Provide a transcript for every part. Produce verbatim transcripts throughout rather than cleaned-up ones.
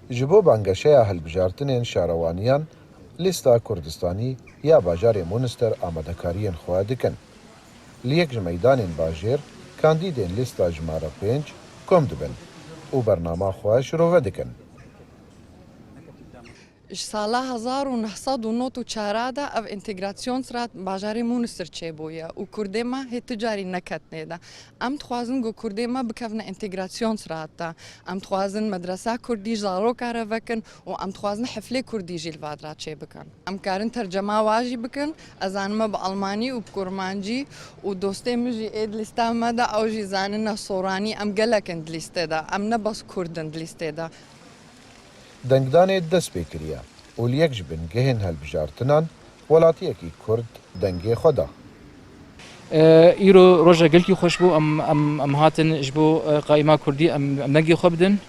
Ji bo bangeşeya hilbijartinên şarewaniyan, Lîsta Kurdistanî ya bajarê Munster amadekariyên xwe dikin. Li yek ji meydanên bajêr kandîdên lîsta jimare pênc kom dibin û bernama xwe şirove dikin. Ji sala hezar û neh sed û nod û çar de ev Integrationsrat bajarê Munster çêbûye û Kurdê me hê tu carî neketnê de. Em dixwazin ku Kurdê me bikevine Integrationsrat de. Em dixwazin medresa Kurdî ji zaroka re vekin û em dixwazin heflê Kurdî jî li va de çêbikin. Em karin tercema wa jî bikin. Ez zanime bi Almanî û bi Kurmancî û dostê min jî ê di lîsta me de ew jî zanine Soranî. Em gelek in di lîstê de. Em ne bes Kurd in di lîstê de. Dengdanê dest pê kiriye û li yek ji bingehên hilbijartinan welatiyekî Kurd dengê xwe da. E, Îro roja gelkî xweş bû. Em, em, em hatin ji bo e, qaîma Kurdî em, em dengê xwe bidin.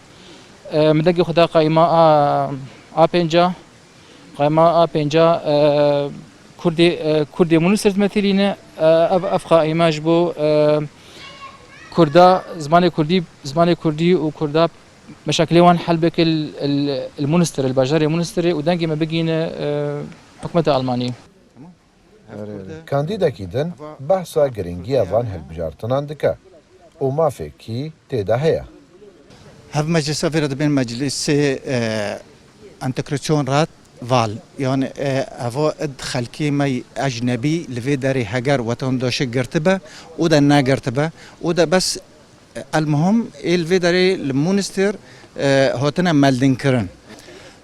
E, min dengê xwe da qaîma A, A pênca. Qaîma A pênca e, Kurdê, e, Kurdê Munster dimetilîne. E, ev, ev qaîma ji bo e, Kurda, zimanê Kurdî, zimanê Kurdî û Kurda meşakilê wan hel bike li, li, li Munster, li bajarê Munsterê û dengê me bigîne e, hikûmeta Almanî. Kandîdekî din behsa girîngiya van hilbijartinan dike û mafê kî tê de heye. Hev meclisa vê re dibên meclisê e, Integrationsrat Wahl. Yani e, evo id xelkê me ecnebî li vê derê heger wetandaşê girtibe û de negirtibe û de bes Elmuhim ê li vê derê li Munster e, hatine meldinkirin.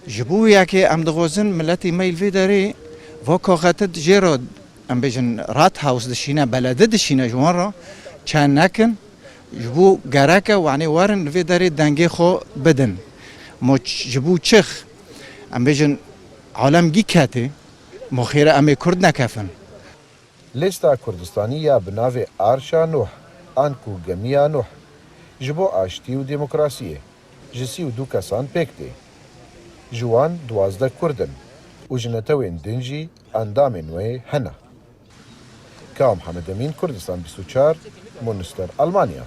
Ji bo wê yekê em dixwazin miletê me li vê derê va kaxetit jê re em bêjin Rathaus dişîne, belede dişîne ji wan re çend nekin. Ji bo gereke wanê werin li vê derê dengê xwe bidin. Mo ç- ji bo çix em bêjin alemgî ketê, mo xêre em ê Kurd nekefin. Lîsta Kurdistanî ya bi navê Arşa Nuh an ku Gemiya Nuh ji bo aştî û demokrasiyê ji sî û du kesan pêk tê. Ji wan duwazdeh Kurd in û ji netewên din jî endamên wê hene. Ka Mihemed Emîn, Kurdistan bîst û çar, Munster, Almanya.